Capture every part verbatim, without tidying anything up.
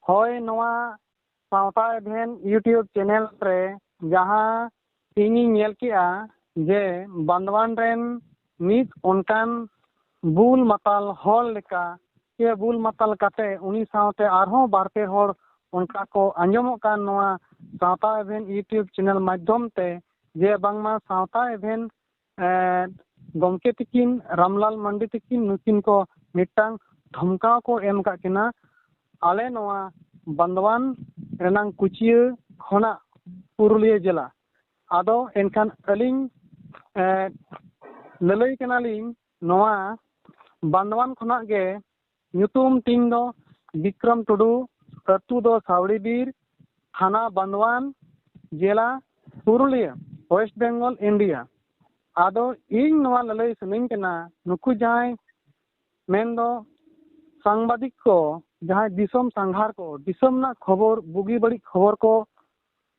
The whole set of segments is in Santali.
ᱦᱳᱭ, ᱱᱚᱣᱟ ᱥᱟᱶᱛᱟ ᱮᱵᱷᱮᱱ YouTube ᱪᱮᱱᱮᱞ ᱨᱮ ᱡᱟᱦᱟᱸ ᱤᱧᱤᱧ ᱧᱮᱞ ᱠᱮᱜᱼᱟ ᱡᱮ ᱵᱟᱱᱫᱣᱟᱱ ᱨᱮᱱ ᱢᱤᱫ ᱚᱱᱠᱟᱱ ᱵᱩᱞ ᱢᱟᱛᱟᱞ ᱦᱚᱲ ᱞᱮᱠᱟ ᱥᱮ ᱵᱩᱞ ᱢᱟᱛᱟᱞ ᱠᱟᱛᱮ ᱩᱱᱤ ᱥᱟᱶᱛᱮ ᱟᱨᱦᱚᱸ ᱵᱟᱨ ᱯᱮ ᱦᱚᱲ ᱚᱱᱠᱟ ᱠᱚ ᱟᱸᱡᱚᱢᱚᱜ ᱠᱟᱱ ᱱᱚᱣᱟ ᱥᱟᱶᱛᱟ ᱮᱵᱷᱮᱱ YouTube ᱪᱮᱱᱮᱞ ᱢᱟᱫᱽᱫᱷᱚᱢ ᱛᱮ ᱡᱮ ᱵᱟᱝᱢᱟ ᱥᱟᱶᱛᱟ ᱮᱵᱷᱮᱱ ᱮᱸ, ᱜᱚᱢᱠᱮ ᱛᱤᱠᱤᱱ, ᱨᱟᱢᱞᱟᱞ ᱢᱟᱱᱰᱤ ᱛᱤᱠᱤᱱ, ᱱᱩᱠᱤᱱ ᱠᱚ ᱢᱤᱫᱴᱟᱝ ᱫᱷᱚᱢᱠᱟᱣ ᱠᱚ ᱮᱢ ᱟᱠᱟᱫ ᱠᱤᱱᱟ ᱟᱞᱮ ᱱᱚᱣᱟ ᱵᱟᱱᱫᱣᱟᱱ ᱨᱮᱱᱟᱝ ᱠᱩᱪᱤᱭᱟᱹ ᱠᱷᱚᱱᱟᱜ ᱯᱩᱨᱩᱞᱤᱭᱟᱹ ᱡᱮᱞᱟ᱾ ᱟᱫᱚ ᱮᱱᱠᱷᱟᱱ ᱟᱹᱞᱤᱧ, ᱮᱸ, ᱞᱟᱹᱞᱟᱹᱭ ᱠᱟᱱᱟᱞᱤᱧ ᱱᱚᱣᱟ ᱵᱟᱱᱫᱣᱟᱱ ᱠᱷᱚᱱᱟᱜ ᱜᱮ᱾ ᱧᱩᱛᱩᱢ ᱛᱤᱧ ᱫᱚ ᱵᱤᱠᱨᱚᱢ ᱴᱩᱰᱩ, ᱟᱹᱛᱩ ᱫᱚ ᱥᱟᱣᱲᱤ ᱵᱤᱨ, ᱛᱷᱟᱱᱟ ᱵᱟᱱᱫᱣᱟᱱ, ᱡᱮᱞᱟ ᱯᱩᱨᱩᱞᱤᱭᱟᱹ, ᱳᱭᱮᱥᱴ ᱵᱮᱝᱜᱚᱞ, ᱤᱱᱰᱤᱭᱟ᱾ ᱟᱫᱚ ᱤᱧ ᱱᱚᱣᱟ ᱞᱟᱹᱞᱟᱹᱭ ᱥᱟᱱᱟᱧ ᱠᱟᱱᱟ, ᱱᱩᱠᱩ ᱡᱟᱦᱟᱸᱭ ᱢᱮᱱᱫᱚ ᱥᱟᱝᱵᱟᱫᱤᱠ ᱠᱚ, ᱡᱟᱦᱟᱸᱭ ᱫᱤᱥᱚᱢ ᱥᱟᱸᱜᱷᱟᱨ ᱠᱚ, ᱫᱤᱥᱚᱢ ᱨᱮᱱᱟᱜ ᱠᱷᱚᱵᱚᱨ, ᱵᱩᱜᱤ ᱵᱟᱹᱲᱤᱡ ᱠᱷᱚᱵᱚᱨ ᱠᱚ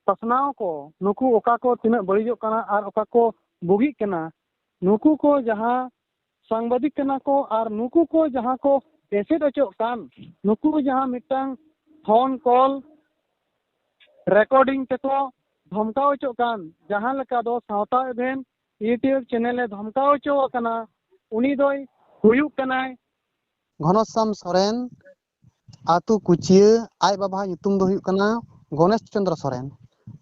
ᱯᱟᱥᱱᱟᱣ ᱠᱚ, ᱱᱩᱠᱩ ᱚᱠᱟ ᱠᱚ ᱛᱤᱱᱟᱹᱜ ᱵᱟᱹᱲᱤᱡᱚᱜ ᱠᱟᱱᱟ ᱟᱨ ᱚᱠᱟ ᱠᱚ ᱵᱩᱜᱤᱜ ᱠᱟᱱᱟ, ᱱᱩᱠᱩ ᱠᱚ ᱡᱟᱦᱟᱸ ᱥᱟᱝᱵᱟᱫᱤᱠ ᱠᱟᱱᱟ ᱠᱚ ᱟᱨ ᱱᱩᱠᱩ ᱠᱚ ᱡᱟᱦᱟᱸ ᱠᱚ ᱮᱥᱮᱫ ᱦᱚᱪᱚᱜ ᱠᱟᱱ, ᱱᱩᱠᱩ ᱡᱟᱦᱟᱸ ᱢᱤᱫᱴᱟᱝ ᱯᱷᱳᱱ ᱠᱚᱞ ᱨᱮᱠᱚᱨᱰᱤᱝ ᱛᱮᱠᱚ ᱫᱷᱚᱢᱠᱟᱣ ᱦᱚᱪᱚᱜ ᱠᱟᱱ, ᱡᱟᱦᱟᱸ ᱞᱮᱠᱟ ᱫᱚ ᱥᱟᱶᱛᱟ ᱮᱵᱷᱮᱱ YouTube ᱪᱮᱱᱮᱞ ᱮ ᱫᱷᱚᱢᱠᱟᱣ ᱦᱚᱪᱚ ᱟᱠᱟᱱᱟ, ᱩᱱᱤ ᱫᱚᱭ ᱦᱩᱭᱩᱜ ᱠᱟᱱᱟᱭ ᱜᱷᱚᱱᱚᱥᱟᱢ ᱥᱚᱨᱮᱱ, ᱟᱹᱛᱩ ᱠᱩᱪᱤᱭᱟᱹ᱾ ᱟᱡ ᱵᱟᱵᱟᱣᱟᱜ ᱧᱩᱛᱩᱢ ᱫᱚ ᱦᱩᱭᱩᱜ ᱠᱟᱱᱟ ᱜᱚᱱᱮᱥ ᱪᱚᱸᱫᱽᱨᱚ ᱥᱚᱨᱮᱱ᱾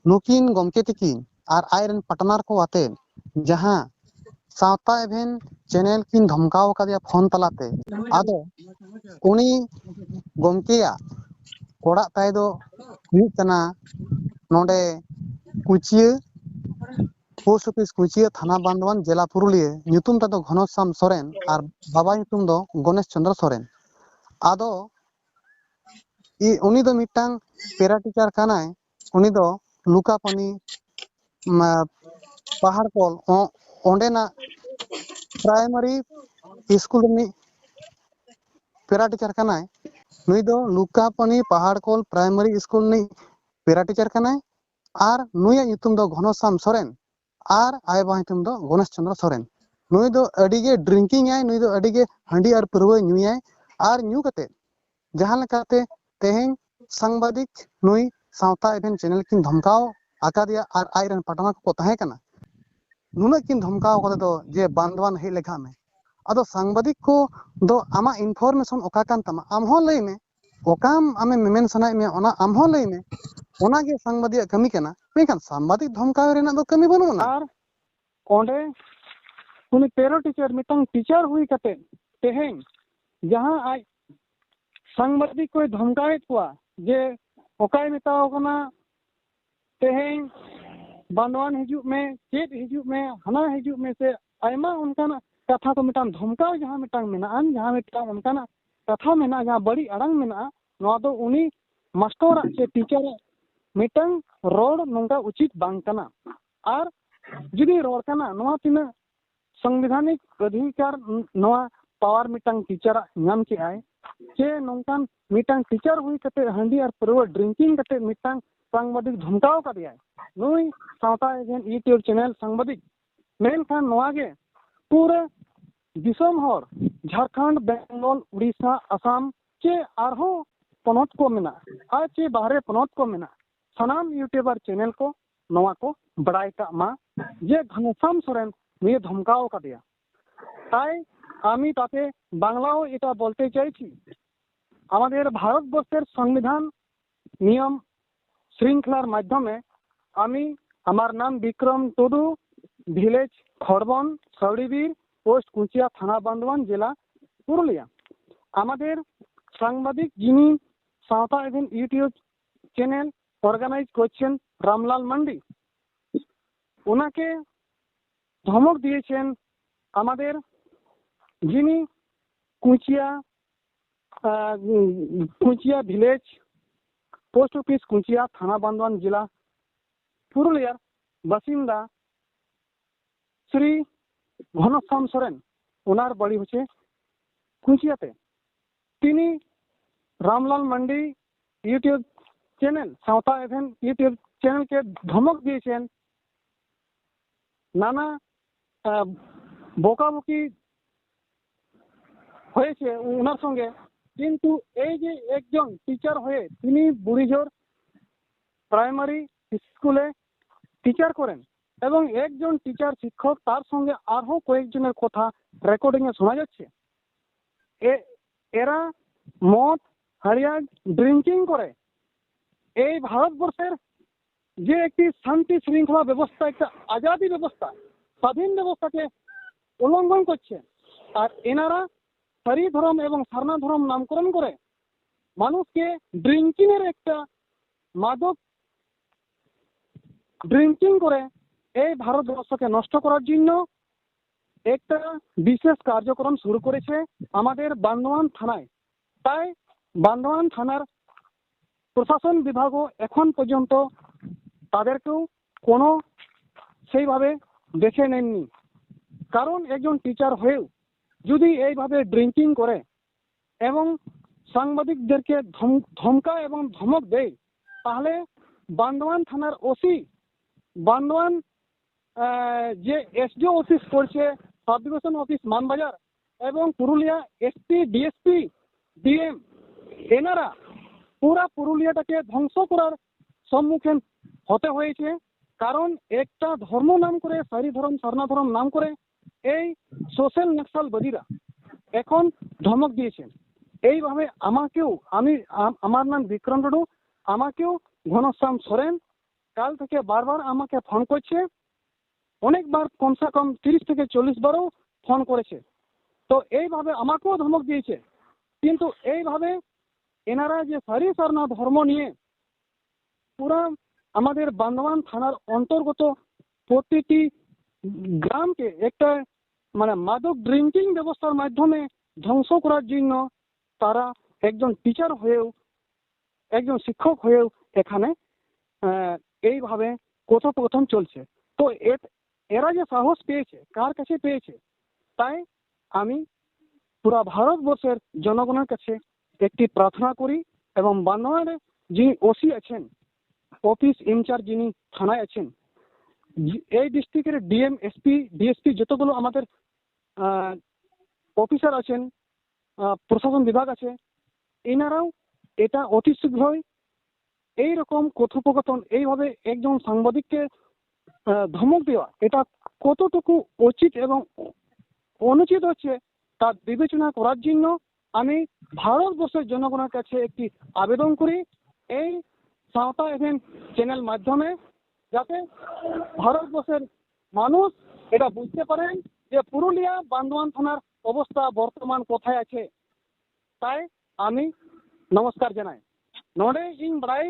ᱱᱩᱠᱤᱱ ᱜᱚᱢᱠᱮ ᱛᱤᱠᱤᱱ ᱟᱨ ᱟᱡ ᱨᱮᱱ ᱯᱟᱴᱱᱟᱨ ᱠᱚ ᱟᱛᱮ ᱡᱟᱦᱟᱸ ᱥᱟᱶᱛᱟ ᱮᱵᱷᱮᱱ ᱪᱮᱱᱮᱞ ᱠᱤᱱ ᱫᱷᱚᱢᱠᱟᱣ ᱟᱠᱟᱫᱮᱭᱟ ᱯᱷᱳᱱ ᱛᱟᱞᱟᱛᱮ, ᱟᱫᱚ ᱩᱱᱤ ᱜᱚᱢᱠᱮᱭᱟᱜ ᱚᱲᱟᱜ ᱛᱟᱭ ᱫᱚ ᱦᱩᱭᱩᱜ ᱠᱟᱱᱟ ᱱᱚᱰᱮ ᱠᱩᱪᱤᱭᱟᱹ, ᱯᱳᱥᱴ ᱚᱯᱷᱤᱥ ᱠᱩᱪᱤᱭᱟᱹ, ᱛᱷᱟᱱᱟ ᱵᱟᱱᱫᱣᱟᱱ, ᱡᱮᱞᱟ ᱯᱩᱨᱩᱞᱤᱭᱟᱹ᱾ ᱧᱩᱛᱩᱢ ᱛᱟᱭ ᱫᱚ ᱜᱷᱚᱱᱚᱥᱟᱢ ᱥᱚᱨᱮᱱ ᱟᱨ ᱵᱟᱵᱟ ᱧᱩᱛᱩᱢ ᱫᱚ ᱜᱚᱱᱮᱥ ᱪᱚᱸᱫᱽᱨᱚ ᱥᱚᱨᱮᱱ᱾ ᱟᱫᱚ ᱤ-, ᱩᱱᱤ ᱫᱚ ᱢᱤᱫᱴᱟᱝ ᱯᱮᱨᱟ ᱴᱤᱪᱟᱨ ᱠᱟᱱᱟᱭ᱾ ᱩᱱᱤ ᱫᱚ ᱞᱩᱠᱟᱯᱟᱱᱤ, ᱢᱟ, ᱯᱟᱦᱟᱲ ᱠᱚᱞ, ᱚ-, ᱚᱸᱰᱮᱱᱟᱜ ᱯᱨᱟᱭᱢᱟᱨᱤ ᱥᱠᱩᱞ ᱨᱤᱱᱤᱡ ᱯᱮᱨᱟ ᱴᱤᱪᱟᱨ ᱠᱟᱱᱟᱭ᱾ ᱱᱩᱭ ᱫᱚ ᱞᱩᱠᱟᱯᱟᱱᱤ ᱯᱟᱦᱟᱲ ᱠᱚᱞ ᱯᱨᱟᱭᱢᱟᱨᱤ ᱥᱠᱩᱞ ᱨᱤᱱᱤᱡ ᱯᱮᱨᱟ ᱴᱤᱪᱟᱨ ᱠᱟᱱᱟᱭ᱾ ᱟᱨ ᱱᱩᱭᱟᱜ ᱧᱩᱛᱩᱢ ᱫᱚ ᱜᱷᱚᱱᱚᱥᱟᱢ ᱥᱚᱨᱮᱱ ᱟᱨ ᱟᱭᱳ ᱵᱟᱵᱟ ᱧᱩᱛᱩᱢ ᱫᱚ ᱜᱚᱱᱮᱥ ᱪᱚᱸᱫᱽᱨᱚ ᱥᱚᱨᱮᱱ᱾ ᱱᱩᱭ ᱫᱚ ᱟᱹᱰᱤ ᱜᱮ ᱰᱨᱤᱝᱠᱤᱝ ᱟᱭ, ᱱᱩᱭ ᱫᱚ ᱟᱹᱰᱤ ᱜᱮ ᱦᱟᱺᱰᱤ ᱟᱨ ᱯᱟᱹᱨᱣᱟᱹᱭ ᱧᱩᱭᱟᱭ᱾ ᱟᱨ ᱧᱩ ᱠᱟᱛᱮ ᱡᱟᱦᱟᱸ ᱞᱮᱠᱟᱛᱮ ᱛᱮᱦᱮᱧ ᱥᱟᱝᱵᱟᱫᱤᱠ ᱱᱩᱭ ᱥᱟᱶᱛᱟ ᱮᱵᱷᱮᱱ ᱪᱮᱱᱮᱞ ᱠᱤᱱ ᱫᱷᱚᱢᱠᱟᱣ ᱟᱠᱟᱫᱮᱭᱟ ᱟᱨ ᱟᱡᱨᱮᱱ ᱯᱟᱴᱱᱟᱨ ᱠᱚᱠᱚ ᱛᱟᱦᱮᱸ ᱠᱟᱱᱟ, ᱱᱩᱱᱟᱹᱜ ᱠᱤᱱ ᱫᱷᱚᱢᱠᱟᱣ ᱠᱟᱛᱮ ᱫᱚ ᱡᱮ ᱵᱟᱱᱫᱣᱟᱱ ᱦᱮᱡ ᱞᱮᱠᱷᱟᱱ ᱢᱮ᱾ ᱟᱫᱚ ᱥᱟᱝᱵᱟᱫᱤᱠ ᱠᱚ ᱫᱚ ᱟᱢᱟᱜ ᱤᱱᱯᱷᱚᱨᱢᱮᱥᱚᱱ ᱚᱠᱟ ᱠᱟᱱ ᱛᱟᱢᱟ, ᱟᱢ ᱦᱚᱸ ᱞᱟᱹᱭ ᱢᱮ, ᱚᱠᱟᱢ ᱟᱢᱮᱢ ᱢᱮᱢᱮᱱ ᱥᱟᱱᱟᱭᱮᱫ ᱢᱮᱭᱟ ᱚᱱᱟ ᱟᱢ ᱦᱚᱸ ᱞᱟᱹᱭ ᱢᱮ, ᱚᱱᱟᱜᱮ ᱥᱟᱝᱵᱟᱫᱤᱭᱟᱜ ᱠᱟᱹᱢᱤ ᱠᱟᱱᱟ᱾ ᱢᱮᱱᱠᱷᱟᱱ ᱥᱟᱝᱵᱟᱫᱤᱠ ᱫᱷᱚᱢᱠᱟᱣ ᱨᱮᱱᱟᱜ ᱫᱚ ᱠᱟᱹᱢᱤ ᱵᱟᱹᱱᱩᱜ ᱟᱱᱟ᱾ ᱟᱨ ᱚᱸᱰᱮ ᱩᱱᱤ ᱯᱮᱨᱟ ᱴᱤᱪᱟᱨ, ᱢᱤᱫᱴᱟᱝ ᱴᱤᱪᱟᱨ ᱦᱩᱭ ᱠᱟᱛᱮ ᱛᱮᱦᱮᱧ ᱡᱟᱦᱟᱸ ᱟᱡ ᱥᱟᱝᱵᱟᱫᱤᱠ ᱠᱚᱭ ᱫᱷᱚᱢᱠᱟᱣᱮᱫ ᱠᱚᱣᱟ ᱡᱮ ᱚᱠᱟᱭ ᱢᱮᱛᱟᱣ ᱠᱟᱱᱟ ᱛᱮᱦᱮᱧ ᱵᱟᱱᱫᱣᱟᱱ ᱦᱤᱡᱩᱜ ᱢᱮ, ᱪᱮᱫ ᱦᱤᱡᱩᱜ ᱢᱮ, ᱦᱟᱱᱟ ᱦᱤᱡᱩᱜ ᱢᱮ, ᱥᱮ ᱟᱭᱢᱟ ᱚᱱᱠᱟᱱᱟᱜ ᱠᱟᱛᱷᱟ ᱠᱚ, ᱢᱤᱫᱴᱟᱝ ᱫᱷᱚᱢᱠᱟᱣ ᱡᱟᱦᱟᱸ ᱢᱤᱫᱴᱟᱝ ᱢᱮᱱᱟᱜᱼᱟ, ᱡᱟᱦᱟᱸ ᱢᱤᱫᱴᱟᱝ ᱚᱱᱠᱟᱱᱟᱜ ᱠᱟᱛᱷᱟ ᱢᱮᱱᱟᱜᱼᱟ, ᱡᱟᱦᱟᱸ ᱵᱟᱹᱲᱤᱡ ᱟᱲᱟᱝ ᱢᱮᱱᱟᱜᱼᱟ, ᱱᱚᱣᱟ ᱫᱚ ᱩᱱᱤ ᱢᱟᱥᱴᱚᱨᱟᱜ ᱪᱮ ᱴᱤᱪᱟᱨᱟᱜ ᱢᱤᱫᱴᱟᱝ ᱨᱚᱲ ᱱᱚᱝᱠᱟ ᱩᱪᱤᱛ ᱵᱟᱝ ᱠᱟᱱᱟ᱾ ᱟᱨ ᱡᱩᱫᱤ ᱨᱚᱲ ᱠᱟᱱᱟ, ᱱᱚᱣᱟ ᱛᱤᱱᱟᱹᱜ ᱥᱚᱝᱵᱤᱫᱷᱟᱱᱤᱠ ᱚᱫᱷᱤᱠᱟᱨ ᱱᱚᱣᱟ ᱯᱟᱣᱟᱨ ᱢᱤᱫᱴᱟᱝ ᱴᱤᱪᱟᱨᱟᱜ ᱧᱟᱢ ᱠᱮᱜᱼᱟᱭ, ᱪᱮ ᱱᱚᱝᱠᱟᱱ ᱢᱤᱫᱴᱟᱝ ᱴᱤᱪᱟᱨ ᱦᱩᱭ ᱠᱟᱛᱮ ᱦᱟᱺᱰᱤ ᱟᱨ ᱯᱟᱹᱨᱣᱟᱹ ᱰᱨᱤᱝᱠᱤᱝ ᱠᱟᱛᱮ ᱢᱤᱫᱴᱟᱝ ᱥᱟᱝᱵᱟᱫᱤᱠ ᱫᱷᱚᱢᱠᱟᱣ ᱠᱟᱫᱮᱭᱟᱭ ᱱᱩᱭ ᱥᱟᱶᱛᱟ ᱮᱵᱷᱮᱱ YouTube ᱪᱮᱱᱮᱞ ᱥᱟᱝᱵᱟᱫᱤᱠ᱾ ᱢᱮᱱᱠᱷᱟᱱ ᱱᱚᱣᱟ ᱜᱮ ᱯᱩᱨᱟᱹ ᱫᱤᱥᱚᱢ ᱦᱚᱲ, ᱡᱷᱟᱲᱠᱷᱚᱸᱰ, ᱵᱮᱝᱜᱚᱞ, ᱩᱲᱤᱥᱥᱟ, ᱟᱥᱟᱢ, ᱪᱮ ᱟᱨᱦᱚᱸ ᱯᱚᱱᱚᱛ ᱠᱚ ᱢᱮᱱᱟᱜᱼᱟ, ᱟᱨ ᱪᱮ ᱵᱟᱦᱨᱮ ᱯᱚᱱᱚᱛ ᱠᱚ ᱢᱮᱱᱟᱜᱼᱟ, ᱥᱟᱱᱟᱢ YouTuber ᱪᱮᱱᱮᱞ ᱠᱚ ᱱᱚᱣᱟ ᱠᱚ ᱵᱟᱲᱟᱭ ᱠᱟᱜ ᱢᱟ ᱡᱮ ᱜᱷᱟᱱᱥᱟᱢ ᱥᱚᱨᱮᱱ ᱱᱩᱭᱮ ᱫᱷᱚᱢᱠᱟᱣ ᱠᱟᱫᱮᱭᱟ। তাই আমি তাতে বাংলাও এটা বলতে চাইছি, আমাদের ভারতবর্ষের সংবিধান নিয়ম শৃঙ্খলার মাধ্যমে আমি, আমার নাম বিক্রম টুডু, ভিলেজ খড়বন, সাউড়িবির, পোস্ট কুচিয়া, থানা বান্দোয়ান, জেলা পুরুলিয়া। আমাদের সাংবাদিক যিনি সাঁওতা এভেন YouTube চ্যানেল অর্গানাইজ করছেন রামলাল মান্ডি, ওনাকে ধমক দিয়েছেন আমাদের যিনি কুচিয়া, আহ, উম, কুচিয়া ভিলেজ, পোস্ট অফিস কুচিয়া, থানা বান্দোয়ান, জেলা পুরুলিয়ার বাসিন্দা শ্রী ঘনশ্যাম সোরেন, ওনার বাড়ি হচ্ছে কুচিয়াতে। তিনি Ramlal mandi YouTube channel, সাঁওতা এভেন YouTube চ্যানেলকে ধমক দিয়েছেন, নানা, আহ, বকাবকি হয়েছে ওনার সঙ্গে। কিন্তু এই যে একজন টিচার হয়ে তিনি বুড়িঝোর প্রাইমারি স্কুলে টিচার করেন এবং একজন টিচার শিক্ষক, তার সঙ্গে আরও কয়েকজনের কথা রেকর্ডিংয়ে শোনা যাচ্ছে। এ এরা মদ, হাড়িয়া, ড্রিঙ্কিং করে এই ভারতবর্ষের যে একটি শান্তি শৃঙ্খলা ব্যবস্থা, একটা আজাদি ব্যবস্থা, স্বাধীন ব্যবস্থাকে উল্লঙ্ঘন করছে। আর এনারা সারি ধর্ম এবং সারনা ধর্ম নামকরণ করে মানুষকে ড্রিঙ্কিং এর একটা মাদক ড্রিঙ্কিং করে এই ভারতবর্ষকে নষ্ট করার জন্য একটা বিশেষ কার্যক্রম শুরু করেছে আমাদের বান্দোয়ান থানায়। তাই বান্দোয়ান থানার প্রশাসন বিভাগও এখন পর্যন্ত তাদেরকেও কোনো সেইভাবে দেখে নেননি। কারণ একজন টিচার হয়েও যদি এইভাবে ড্রিঙ্কিং করে এবং সাংবাদিকদেরকে ধম- ধমকা এবং ধমক দেয়, তাহলে বান্দোয়ান থানার ওসি, বান্দোয়ান আহ, যে এসডিও অফিস পড়ছে, সাব ডিভিশন অফিস মানবাজার এবং পুরুলিয়া এসপি, ডিএসপি, ডিএম, এনারা পুরা পুরুলিয়াটাকে ধ্বংস করার সম্মুখীন হতে হয়েছে। কারণ একটা ধর্ম নাম করে, সারি ধর্ম, সারনা ধর্ম নাম করে এই সোশ্যাল নকশালবাদীরা এখন ধমক দিয়েছেন। এইভাবে আমাকেও, আমি আম- আমার নাম বিক্রম টুডু, আমাকেও ঘনশ্যাম সোরেন কাল থেকে বারবার আমাকে ফোন করছে, অনেকবার কমসে কম তিরিশ থেকে চল্লিশ বারও ফোন করেছে। তো এইভাবে আমাকেও ধমক দিয়েছে। কিন্তু এইভাবে এনারা যে সারি সারনা ধর্ম নিয়ে পুরা আমাদের বান্দোয়ান থানার অন্তর্গত প্রতিটি গ্রামকে একটা মানে মাদক ড্রিঙ্কিং ব্যবস্থার মাধ্যমে ধ্বংস করার জন্য তারা একজন টিচার হয়েও, একজন শিক্ষক হয়েও এখানে আহ, এইভাবে কথোপকথন চলছে। তো এ- এরা যে সাহস পেয়েছে, কার কাছে পেয়েছে, তাই আমি পুরা ভারতবর্ষের জনগণের কাছে একটি প্রার্থনা করি এবং বান্দোয়ানে যিনি ওসি আছেন, অফিস ইনচার্জ যিনি থানায় আছেন, জি- এই ডিস্ট্রিক্টের ডিএম, এসপি, ডিএসপি যতগুলো আমাদের আহ, অফিসার আছেন, আহ, প্রশাসন বিভাগ আছে, এনারাও এটা অতি শীঘ্রই এই রকম কথোপকথন, এইভাবে একজন সাংবাদিককে আহ, ধমক দেওয়া, এটা কতটুকু উচিত এবং অনুচিত হচ্ছে, তা বিবেচনা করার জন্য আমি ভারতবর্ষের জনগণের কাছে একটি আবেদন করি, এই সাঁওতাল এভেন চ্যানেল মাধ্যমে, যাতে ভারতবর্ষের মানুষ এটা বুঝতে পারেন যে পুরুলিয়া বান্দোয়ান থানার অবস্থা বর্তমান কোথায় আছে। তাই আমি নমস্কার জানাই। ᱱᱚᱰᱮ ᱤᱧ ᱵᱟᱲᱟᱭ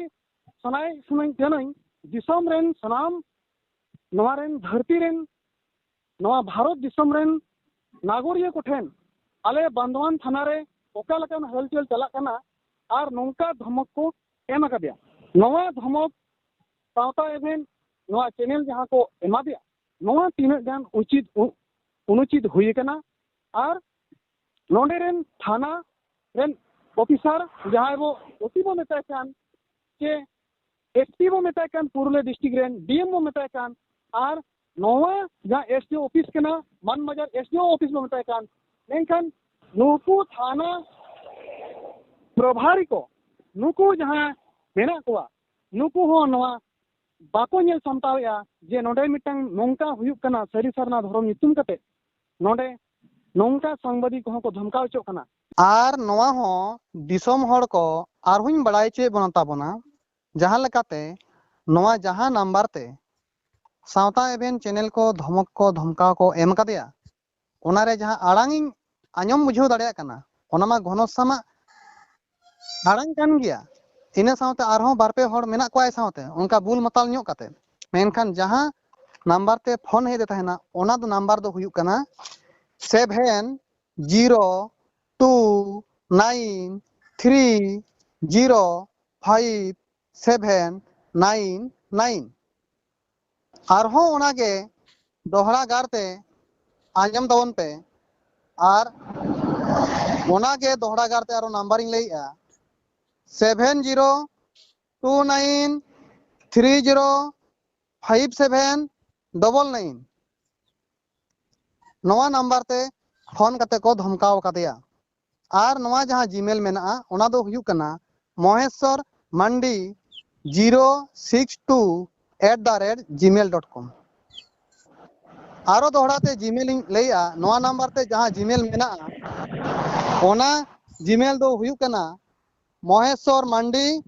ᱥᱟᱱᱟᱭᱮᱫ ᱥᱟᱱᱟᱧ ᱠᱟᱹᱱᱟᱹᱧ, ᱫᱤᱥᱚᱢ ᱨᱮᱱ ᱥᱟᱱᱟᱢ, ᱱᱚᱣᱟ ᱨᱮᱱ ᱫᱷᱟᱹᱨᱛᱤ ᱨᱮᱱ, ᱱᱚᱣᱟ ᱵᱷᱟᱨᱚᱛ ᱫᱤᱥᱚᱢ ᱨᱮᱱ ᱱᱟᱜᱚᱨᱤᱭᱟᱹ ᱠᱚᱴᱷᱮᱱ ᱟᱞᱮ ᱵᱟᱱᱫᱣᱟᱱ ᱛᱷᱟᱱᱟ ᱨᱮ ᱚᱠᱟ ᱞᱮᱠᱟᱱ ᱦᱟᱞᱪᱟᱞ ᱪᱟᱞᱟᱜ ᱠᱟᱱᱟ ᱟᱨ ᱱᱚᱝᱠᱟ ᱫᱷᱚᱢᱚᱠ ᱠᱚ ᱮᱢ ᱟᱠᱟᱫᱮᱭᱟ᱾ ᱱᱚᱣᱟ ᱫᱷᱚᱢᱚᱠ ᱥᱟᱶᱛᱟ ᱮᱵᱷᱮᱱ ᱱᱚᱣᱟ ᱪᱮᱱᱮᱞ ᱡᱟᱦᱟᱸ ᱠᱚ ᱮᱢᱟᱫᱮᱭᱟ, ᱱᱚᱣᱟ ᱛᱤᱱᱟᱹᱜ ᱜᱟᱱ ᱩᱪᱤᱛ ᱩ-, ᱚᱱᱩᱪᱤᱛ ᱦᱩᱭ ᱟᱠᱟᱱᱟ ᱟᱨ ᱱᱚᱰᱮ ᱨᱮᱱ ᱛᱷᱟᱱᱟ ᱨᱮᱱ ᱚᱯᱷᱤᱥᱟᱨ ᱡᱟᱦᱟᱸᱭ ᱵᱚ ᱳᱥᱤ ᱵᱚ ᱢᱮᱛᱟᱭ ᱠᱟᱱ, ᱪᱮ ᱮᱥᱯᱤ ᱵᱚ ᱢᱮᱛᱟᱭ ᱠᱟᱱ, ᱯᱩᱨᱩᱞᱤᱭᱟᱹ ᱰᱤᱥᱴᱨᱤᱠᱴ ᱨᱮᱱ ᱰᱤᱮᱢ ᱵᱚ ᱢᱮᱛᱟᱭ ᱠᱟᱱ, ᱟᱨ ᱱᱚᱣᱟ ᱡᱟᱦᱟᱸ ᱮᱥᱰᱤᱳ ᱚᱯᱷᱤᱥ ᱠᱟᱱᱟ, ᱢᱟᱱᱵᱟᱡᱟᱨ ᱮᱥᱰᱤᱳ ᱚᱯᱷᱤᱥ ᱵᱚ ᱢᱮᱛᱟᱭ ᱠᱟᱱ, ᱢᱮᱱᱠᱷᱟᱱ ᱱᱩᱠᱩ ᱛᱷᱟᱱᱟ ᱯᱨᱚᱵᱷᱟᱨᱤ ᱠᱚ, ᱱᱩᱠᱩ ᱡᱟᱦᱟᱸ ᱢᱮᱱᱟᱜ ᱠᱚᱣᱟ, ᱱᱩᱠᱩ ᱦᱚᱸ ᱱᱚᱣᱟ ᱵᱟᱠᱚ ᱧᱮᱞ ᱥᱟᱢᱴᱟᱣᱮᱫᱼᱟ ᱡᱮ ᱱᱚᱰᱮ ᱢᱤᱫᱴᱟᱝ ᱱᱚᱝᱠᱟ ᱦᱩᱭᱩᱜ ᱠᱟᱱᱟ, ᱥᱟᱹᱨᱤ ᱥᱟᱨᱱᱟ ᱫᱷᱚᱨᱚᱢ ᱧᱩᱛᱩᱢ ᱠᱟᱛᱮ ᱱᱚᱰᱮ ᱱᱚᱝᱠᱟ ᱥᱟᱝᱵᱟᱫᱤᱠ ᱠᱚᱦᱚᱸ ᱠᱚ ᱫᱷᱚᱢᱠᱟᱣ ᱦᱚᱪᱚᱜ ᱠᱟᱱᱟ᱾ ᱟᱨ ᱱᱚᱣᱟ ᱦᱚᱸ ᱫᱤᱥᱚᱢ ᱦᱚᱲ ᱠᱚ ᱟᱨᱦᱚᱸᱧ ᱵᱟᱲᱟᱭ ᱦᱚᱪᱚᱭᱮᱫ ᱵᱚᱱᱟ ᱛᱟᱵᱚᱱᱟ, ᱡᱟᱦᱟᱸ ᱞᱮᱠᱟᱛᱮ ᱱᱚᱣᱟ ᱡᱟᱦᱟᱸ ᱱᱟᱢᱵᱟᱨ ᱛᱮ ᱥᱟᱶᱛᱟ ᱮᱵᱷᱮᱱ ᱪᱮᱱᱮᱞ ᱠᱚ ᱫᱷᱚᱢᱚᱠ ᱠᱚ ᱫᱷᱚᱢᱠᱟᱣ ᱠᱚ ᱮᱢ ᱠᱟᱫᱮᱭᱟ, ᱚᱱᱟᱨᱮ ᱡᱟᱦᱟᱸ ᱟᱲᱟᱝ ᱤᱧ ᱟᱸᱡᱚᱢ ᱵᱩᱡᱷᱟᱹᱣ ᱫᱟᱲᱮᱭᱟᱜ ᱠᱟᱱᱟ, ᱚᱱᱟ ᱢᱟ ᱜᱷᱚᱱᱚᱥᱥᱟᱢᱟᱜ ᱟᱲᱟᱝ ᱠᱟᱱ ᱜᱮᱭᱟ᱾ ᱤᱱᱟᱹ ᱥᱟᱶᱛᱮ ᱟᱨᱦᱚᱸ ᱵᱟᱨ ᱯᱮ ᱦᱚᱲ ᱢᱮᱱᱟᱜ ᱠᱚᱣᱟ ᱟᱡ ᱥᱟᱶᱛᱮ, ᱚᱱᱠᱟ ᱵᱩᱞ ᱢᱟᱛᱟᱞ ᱧᱚᱜ ᱠᱟᱛᱮ᱾ ᱢᱮᱱᱠᱷᱟᱱ ᱡᱟᱦᱟᱸ ᱱᱟᱢᱵᱟᱨ ᱛᱮ ᱯᱷᱳᱱ ᱦᱮᱡ ᱛᱟᱦᱮᱱᱟ, ᱚᱱᱟ ᱫᱚ ᱱᱟᱢᱵᱟᱨ ᱫᱚ ᱦᱩᱭᱩᱜ ᱠᱟᱱᱟ seven zero two nine three zero five seven nine nine. ᱟᱨᱦᱚᱸ ᱚᱱᱟᱜᱮ ᱫᱚᱦᱲᱟ ᱜᱟᱨ ᱛᱮ ᱟᱸᱡᱚᱢ ᱛᱟᱵᱚᱱ ᱯᱮ᱾ ᱟᱨ ᱚᱱᱟᱜᱮ ᱫᱚᱦᱲᱟ ᱜᱟᱨ ᱛᱮ ᱟᱨᱚ ᱱᱟᱢᱵᱟᱨᱤᱧ ᱞᱟᱹᱭᱮᱜᱼᱟ, seven zero two nine three zero five seven double nine. ᱱᱚᱣᱟ ᱱᱟᱢᱵᱟᱨ ᱛᱮ ᱯᱷᱳᱱ ᱠᱟᱛᱮ ᱠᱚ ᱫᱷᱚᱢᱠᱟᱣ ᱟᱠᱟᱫᱮᱭᱟ᱾ ᱟᱨ ᱱᱚᱣᱟ ᱡᱟᱦᱟᱸ ᱡᱤᱢᱮᱞ ᱢᱮᱱᱟᱜᱼᱟ, ᱚᱱᱟ ᱫᱚ ᱦᱩᱭᱩᱜ ᱠᱟᱱᱟ moheshwar mandi zero six two at the rate gmail dot com᱾ ᱟᱨᱚ ᱫᱚᱦᱲᱟ ᱛᱮ ᱡᱤᱢᱮᱞ ᱤᱧ ᱞᱟᱹᱭᱮᱜᱼᱟ, ᱱᱚᱣᱟ ᱱᱟᱢᱵᱟᱨ ᱛᱮ ᱡᱟᱦᱟᱸ ᱡᱤᱢᱮᱞ ᱢᱮᱱᱟᱜᱼᱟ, ᱚᱱᱟ ᱡᱤᱢᱮᱞ ᱫᱚ ᱦᱩᱭᱩᱜ ᱠᱟᱱᱟ moheshwar mandi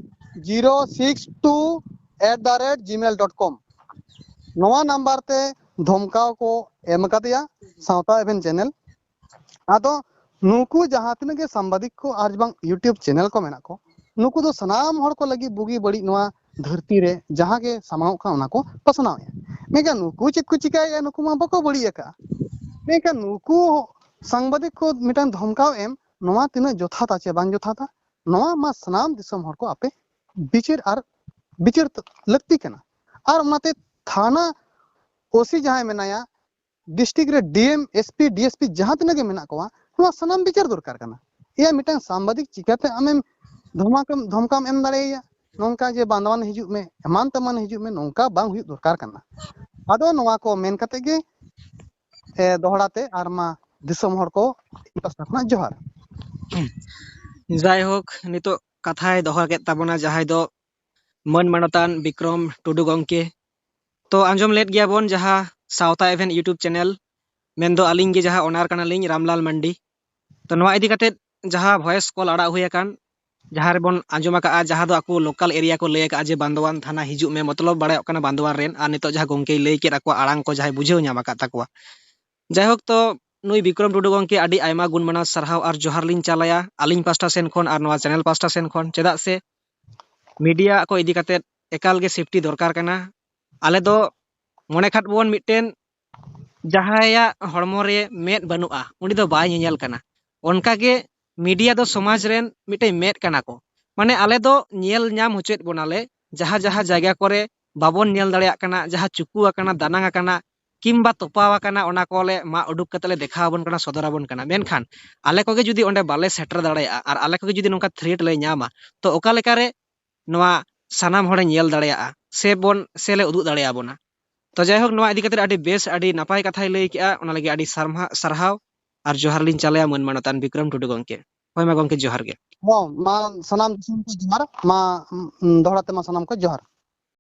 zero six two at the rate gmail dot com᱾ ᱱᱚᱣᱟ ᱱᱟᱢᱵᱟᱨ ᱛᱮ ᱫᱷᱚᱢᱠᱟᱣ ᱠᱚ ᱮᱢ ᱟᱠᱟᱫᱮᱭᱟ ᱥᱟᱶᱛᱟ ᱮᱵᱷᱮᱱ ᱪᱮᱱᱮᱞ᱾ ᱟᱫᱚ ᱱᱩᱠᱩ ᱡᱟᱦᱟᱸ ᱛᱤᱱᱟᱹᱜ ᱜᱮ ᱥᱟᱢᱵᱟᱫᱤᱠ ᱠᱚ ᱟᱨ ᱵᱟᱝ YouTube ᱪᱮᱱᱮᱞ ᱠᱚ ᱢᱮᱱᱟᱜ ᱠᱚ, ᱱᱩᱠᱩ ᱫᱚ ᱥᱟᱱᱟᱢ ᱦᱚᱲ ᱠᱚ ᱞᱟᱹᱜᱤᱫ ᱵᱩᱜᱤ ᱵᱟᱹᱲᱤᱡ ᱱᱚᱣᱟ ᱫᱷᱟᱹᱨᱛᱤ ᱨᱮ ᱡᱟᱦᱟᱸ ᱜᱮ ᱥᱟᱢᱟᱝᱚᱜ ᱠᱟᱱᱟ, ᱚᱱᱟ ᱠᱚ ᱯᱟᱥᱱᱟᱣᱮᱫᱼᱟ᱾ ᱢᱮᱱᱠᱷᱟᱱ ᱱᱩᱠᱩ ᱪᱮᱫ ᱠᱚ ᱪᱤᱠᱟᱹᱭᱮᱫᱼᱟ, ᱱᱩᱠᱩ ᱢᱟ ᱵᱟᱠᱚ ᱵᱟᱹᱲᱤᱡ ᱟᱠᱟᱫᱼᱟ᱾ ᱢᱮᱱᱠᱷᱟᱱ ᱱᱩᱠᱩ ᱥᱟᱝᱵᱟᱫᱤᱠ ᱠᱚ ᱢᱤᱫᱴᱟᱝ ᱫᱷᱚᱢᱠᱟᱣ ᱮᱢ, ᱱᱚᱣᱟ ᱛᱤᱱᱟᱹᱜ ᱡᱚᱛᱷᱟᱛᱟ ᱪᱮ ᱵᱟᱝ ᱡᱚᱛᱷᱟᱛᱟ, ᱱᱚᱣᱟ ᱢᱟ ᱥᱟᱱᱟᱢ ᱫᱤᱥᱚᱢ ᱦᱚᱲ ᱠᱚ ᱟᱯᱮ ᱵᱤᱪᱟᱹᱨ ᱟᱨ ᱵᱤᱪᱟᱹᱨ ᱞᱟᱹᱠᱛᱤ ᱠᱟᱱᱟ᱾ ᱟᱨ ᱚᱱᱟᱛᱮ ᱛᱷᱟᱱᱟ ᱳᱥᱤ ᱡᱟᱦᱟᱸᱭ ᱢᱮᱱᱟᱭᱟ, ᱰᱤᱥᱴᱨᱤᱠᱴ ᱨᱮ D M, S P, D S P ᱡᱟᱦᱟᱸ ᱛᱤᱱᱟᱹᱜ ᱜᱮ ᱢᱮᱱᱟᱜ ᱠᱚᱣᱟ, ᱱᱚᱣᱟ ᱥᱟᱱᱟᱢ ᱵᱤᱪᱟᱹᱨ ᱫᱚᱨᱠᱟᱨ ᱠᱟᱱᱟ᱾ ᱮᱭᱟ, ᱢᱤᱫᱴᱟᱝ ᱥᱟᱢᱵᱟᱫᱤᱠ ᱪᱤᱠᱟᱹᱛᱮ ᱟᱢᱮᱢ ᱫᱷᱚᱢᱟᱠᱟᱢ, ᱫᱷᱚᱢᱠᱟᱢ ᱮᱢ ᱫᱟᱲᱮᱭᱟᱭᱟ? ᱱᱚᱝᱠᱟ ᱡᱮ ᱵᱟᱸᱫᱣᱟᱱ ᱦᱤᱡᱩᱜ ᱢᱮ, ᱮᱢᱟᱱ ᱛᱮᱢᱟᱱ ᱦᱤᱡᱩᱜ ᱢᱮ, ᱱᱚᱝᱠᱟ ᱵᱟᱝ ᱦᱩᱭᱩᱜ ᱫᱚᱨᱠᱟᱨ ᱠᱟᱱᱟ᱾ ᱟᱫᱚ ᱱᱚᱣᱟ ᱠᱚ ᱢᱮᱱ ᱠᱟᱛᱮ ᱜᱮ, ᱮ, ᱫᱚᱦᱲᱟ ᱛᱮ ᱟᱨ ᱢᱟ ᱫᱤᱥᱚᱢ ᱦᱚᱲ ᱠᱚ ᱤᱧ ᱯᱟᱥᱴᱟ ᱠᱷᱚᱱᱟᱜ ᱡᱚᱦᱟᱨ᱾ ᱡᱟᱭᱦᱳᱠ, ᱱᱤᱛᱚᱜ ᱠᱟᱛᱷᱟᱭ ᱫᱚᱦᱚ ᱠᱮᱫ ᱛᱟᱵᱚᱱᱟ ᱡᱟᱦᱟᱸᱭ ᱫᱚ ᱢᱟᱹᱱ ᱢᱟᱱᱚᱛᱟᱱ ᱵᱤᱠᱨᱚᱢ ᱴᱩᱰᱩ ᱜᱚᱢᱠᱮ᱾ ᱛᱚ ᱟᱸᱡᱚᱢ ᱞᱮᱫ ᱜᱮᱭᱟᱵᱚᱱ ᱡᱟᱦᱟᱸ ᱥᱟᱶᱛᱟ ᱮᱵᱷᱮᱱ YouTube ᱪᱮᱱᱮᱞ, ᱢᱮᱱᱫᱚ ᱟᱹᱞᱤᱧ ᱜᱮ ᱡᱟᱦᱟᱸ ᱚᱱᱟᱨ ᱠᱟᱱᱟᱞᱤᱧ, ᱨᱟᱢᱞᱟᱞ ᱢᱟᱱᱰᱤ᱾ ᱛᱚ ᱱᱚᱣᱟ ᱤᱫᱤ ᱠᱟᱛᱮ ᱡᱟᱦᱟᱸ ᱵᱷᱚᱭᱮᱥ ᱠᱚᱞ ᱟᱲᱟᱜ ᱦᱩᱭ ᱟᱠᱟᱱ, ᱡᱟᱦᱟᱸ ᱨᱮᱵᱚᱱ ᱟᱸᱡᱚᱢ ᱟᱠᱟᱫᱼᱟ, ᱡᱟᱦᱟᱸ ᱫᱚ ᱟᱠᱚ ᱞᱳᱠᱟᱞ ᱮᱨᱤᱭᱟ ᱠᱚ ᱞᱟᱹᱭ ᱟᱠᱟᱫᱼᱟ ᱡᱮ ᱵᱟᱸᱫᱣᱟᱱ ᱛᱷᱟᱱᱟ ᱦᱤᱡᱩᱜ ᱢᱮ, ᱢᱚᱛᱞᱚᱵ ᱵᱟᱲᱟᱭᱚᱜ ᱠᱟᱱᱟ ᱵᱟᱸᱫᱣᱟᱱ ᱨᱮᱱ, ᱟᱨ ᱱᱤᱛᱚᱜ ᱡᱟᱦᱟᱸ ᱜᱚᱢᱠᱮᱭ ᱞᱟᱹᱭ ᱠᱮᱫ ᱟᱠᱚᱣᱟᱜ ᱟᱲᱟᱝ ᱠᱚ ᱡᱟᱦᱟᱸᱭ ᱵᱩᱡᱷᱟᱹᱣ ᱧᱟᱢ ᱟᱠᱟᱫ ᱛᱟᱠᱚᱣᱟ᱾ ᱡᱟᱭᱦᱳᱠ, ᱛᱚ ᱱᱩᱭ ᱵᱤᱠᱨᱚᱢ ᱴᱩᱰᱩ ᱜᱚᱢᱠᱮ ᱟᱹᱰᱤ ᱟᱭᱢᱟ ᱜᱩᱱ ᱢᱟᱱᱟᱣ ᱥᱟᱨᱦᱟᱣ ᱟᱨ ᱡᱚᱦᱟᱨ ᱞᱤᱧ ᱪᱟᱞᱟᱭᱟ ᱟᱹᱞᱤᱧ ᱯᱟᱥᱴᱟ ᱥᱮᱱ ᱠᱷᱚᱱ ᱟᱨ ᱱᱚᱣᱟ ᱪᱮᱱᱮᱞ ᱯᱟᱥᱴᱟ ᱥᱮᱱ ᱠᱷᱚᱱ, ᱪᱮᱫᱟᱜ ᱥᱮ ᱢᱤᱰᱤᱭᱟ ᱠᱚ ᱤᱫᱤ ᱠᱟᱛᱮ ᱮᱠᱟᱞ ᱜᱮ ᱥᱮᱯᱴᱤ ᱫᱚᱨᱠᱟᱨ ᱠᱟᱱᱟ᱾ ᱟᱞᱮ ᱫᱚ ᱢᱚᱱᱮ ᱠᱷᱟᱫ ᱵᱚᱱ ᱢᱤᱫᱴᱮᱱ ᱡᱟᱦᱟᱸᱭᱟᱜ ᱦᱚᱲᱢᱚ ᱨᱮ ᱢᱮᱫ ᱵᱟᱹᱱᱩᱜᱼᱟ, ᱩᱱᱤ ᱫᱚ ᱵᱟᱭ ᱧᱮᱧᱮᱞ ᱠᱟᱱᱟ᱾ ᱚᱱᱠᱟ ᱜᱮ ᱢᱤᱰᱤᱭᱟ ᱫᱚ ᱥᱚᱢᱟᱡᱽ ᱨᱮᱱ ᱢᱤᱫᱴᱮᱱ ᱢᱮᱫ ᱠᱟᱱᱟ ᱠᱚ᱾ ᱢᱟᱱᱮ ᱟᱞᱮ ᱫᱚ ᱧᱮᱞ ᱧᱟᱢ ᱦᱚᱪᱚᱭᱮᱫ ᱵᱚᱱᱟᱞᱮ ᱡᱟᱦᱟᱸ ᱡᱟᱦᱟᱸ ᱡᱟᱭᱜᱟ ᱠᱚᱨᱮ ᱵᱟᱵᱚᱱ ᱧᱮᱞ ᱫᱟᱲᱮᱭᱟᱜ ᱠᱟᱱᱟ, ᱡᱟᱦᱟᱸ ᱪᱩᱠᱩ ᱟᱠᱟᱱᱟ, ᱫᱟᱱᱟᱝ ᱟᱠᱟᱱᱟ, ᱠᱤᱢᱵᱟ ᱛᱚᱯᱟᱣ ᱟᱠᱟᱱᱟ, ᱚᱱᱟ ᱠᱚᱞᱮ ᱢᱟᱜ ᱩᱰᱩᱠ ᱠᱟᱛᱮ ᱞᱮ ᱫᱮᱠᱷᱟᱣ ᱟᱵᱚᱱ ᱠᱟᱱᱟ, ᱥᱚᱫᱚᱨ ᱟᱵᱚᱱ ᱠᱟᱱᱟ᱾ ᱢᱮᱱᱠᱷᱟᱱ ᱟᱞᱮ ᱠᱚᱜᱮ ᱡᱩᱫᱤ ᱚᱸᱰᱮ ᱵᱟᱞᱮ ᱥᱮᱴᱮᱨ ᱫᱟᱲᱮᱭᱟᱜᱼᱟ ᱟᱨ ᱟᱞᱮ ᱠᱚᱜᱮ ᱡᱩᱫᱤ ᱱᱚᱝᱠᱟ ᱛᱷᱨᱮᱴ ᱞᱮ ᱧᱟᱢᱟ, ᱛᱚ ᱚᱠᱟ ᱞᱮᱠᱟᱨᱮ ᱱᱚᱣᱟ ᱥᱟᱱᱟᱢ ᱦᱚᱲᱮ ᱧᱮᱞ ᱫᱟᱲᱮᱭᱟᱜᱼᱟ ᱥᱮ ᱵᱚᱱ, ᱥᱮ ᱞᱮ ᱩᱫᱩᱜ ᱫᱟᱲᱮᱭᱟᱵᱚᱱᱟ? ᱛᱚ ᱡᱟᱭᱦᱳᱠ, ᱱᱚᱣᱟ ᱤᱫᱤ ᱠᱟᱛᱮ ᱟᱹᱰᱤ ᱵᱮᱥ, ᱟᱹᱰᱤ ᱱᱟᱯᱟᱭ ᱠᱟᱛᱷᱟᱭ ᱞᱟᱹᱭ ᱠᱮᱜᱼᱟ, ᱚᱱᱟ ᱞᱟᱹᱜᱤᱫ ᱟᱹᱰᱤ ᱥᱟᱨᱢᱟ-, ᱥᱟᱨᱦᱟᱣ᱾ ᱟᱨ ᱡᱚᱦᱟᱨ ᱞᱤᱧ ᱪᱟᱞᱟᱭᱟ ᱢᱟᱹᱱ ᱢᱟᱱᱚᱛᱟᱱ ᱵᱤᱠᱨᱚᱢ ᱴᱩᱰᱩ ᱜᱚᱢᱠᱮ᱾ ᱦᱳᱭ ᱢᱟ ᱜᱚᱢᱠᱮ, ᱡᱚᱦᱟᱨ ᱜᱮ᱾ ᱦᱚᱸ, ᱢᱟ ᱥᱟᱱᱟᱢ ᱫᱤᱥᱚᱢ ᱠᱚ ᱡᱚᱦᱟᱨ, ᱢᱟ ᱩᱸ, ᱫᱚᱦᱲᱟ ᱛᱮ ᱢᱟ ᱥᱟᱱᱟᱢ ᱠᱚ ᱡᱚᱦᱟᱨ᱾